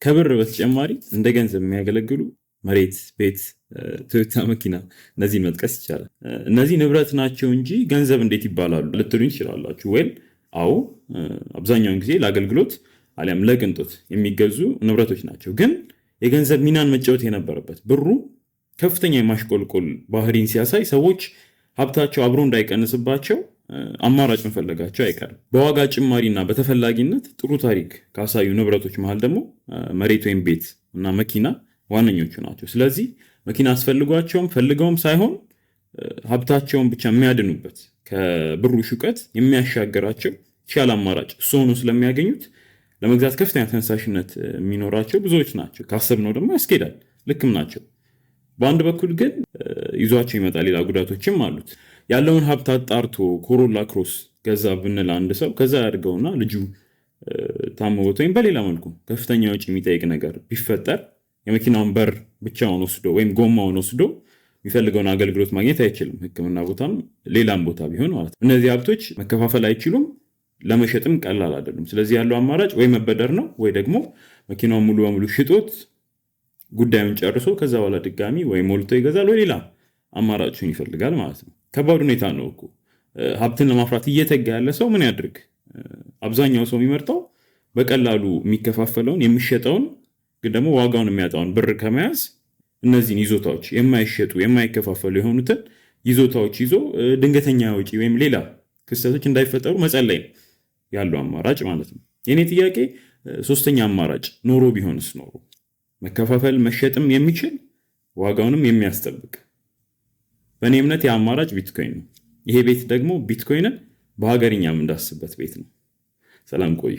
ከብር በተጨማሪ እንደ ገንዘብ የሚያገለግሉ መሬት፣ ቤት፣ ቶዮታ መኪና እነዚህን መጥቀስ ይቻላል። እነዚህ ንብረት ናቸው እንጂ ገንዘብ እንዴት ይባላሉ ልትሉኝ ትችላላችሁ። ወይም አዎ፣ አብዛኛውን ጊዜ ለአገልግሎት አሊያም ለቅንጦት የሚገዙ ንብረቶች ናቸው። ግን የገንዘብ ሚናን መጫወት የነበረበት ብሩ ከፍተኛ የማሽቆልቆል ባህሪን ሲያሳይ ሰዎች ሀብታቸው አብሮ እንዳይቀንስባቸው አማራጭ መፈለጋቸው አይቀርም። በዋጋ ጭማሪና በተፈላጊነት ጥሩ ታሪክ ካሳዩ ንብረቶች መሃል ደግሞ መሬት ወይም ቤት እና መኪና ዋነኞቹ ናቸው። ስለዚህ መኪና አስፈልጓቸውም ፈልገውም ሳይሆን ሀብታቸውን ብቻ የሚያድኑበት፣ ከብሩ ሹቀት የሚያሻግራቸው የተሻለ አማራጭ እሱ ሆኖ ስለሚያገኙት ለመግዛት ከፍተኛ ተነሳሽነት የሚኖራቸው ብዙዎች ናቸው። ካሰብነው ደግሞ ያስኬዳል፣ ልክም ናቸው። በአንድ በኩል ግን ይዟቸው ይመጣል ሌላ ጉዳቶችም አሉት። ያለውን ሀብት አጣርቶ ኮሮላ ክሮስ ገዛ ብንል አንድ ሰው ከዛ ያድርገውና ልጁ ታሞበት ወይም በሌላ መልኩ ከፍተኛ ወጪ የሚጠይቅ ነገር ቢፈጠር የመኪናውን በር ብቻውን ወስዶ ወይም ጎማውን ወስዶ የሚፈልገውን አገልግሎት ማግኘት አይችልም። ሕክምና ቦታም ሌላም ቦታ ቢሆን ማለት ነው። እነዚህ ሀብቶች መከፋፈል አይችሉም፣ ለመሸጥም ቀላል አይደሉም። ስለዚህ ያለው አማራጭ ወይ መበደር ነው ወይ ደግሞ መኪናውን ሙሉ በሙሉ ሽጦት ጉዳዩን ጨርሶ ከዛ በኋላ ድጋሚ ወይ ሞልቶ ይገዛል ወይ ሌላ አማራጮችን ይፈልጋል ማለት ነው። ከባድ ሁኔታ ነው እኮ። ሀብትን ለማፍራት እየተጋ ያለ ሰው ምን ያድርግ? አብዛኛው ሰው የሚመርጠው በቀላሉ የሚከፋፈለውን፣ የሚሸጠውን ግን ደግሞ ዋጋውን የሚያጣውን ብር ከመያዝ እነዚህን ይዞታዎች፣ የማይሸጡ የማይከፋፈሉ የሆኑትን ይዞታዎች ይዞ ድንገተኛ ወጪ ወይም ሌላ ክስተቶች እንዳይፈጠሩ መጸለይ ነው ያለው አማራጭ ማለት ነው። የኔ ጥያቄ ሶስተኛ አማራጭ ኖሮ ቢሆንስ ኖሮ፣ መከፋፈል መሸጥም የሚችል ዋጋውንም የሚያስጠብቅ? በእኔ እምነት የአማራጭ ቢትኮይን ነው። ይሄ ቤት ደግሞ ቢትኮይንን በሀገርኛ የምንዳስበት ቤት ነው። ሰላም ቆዩ።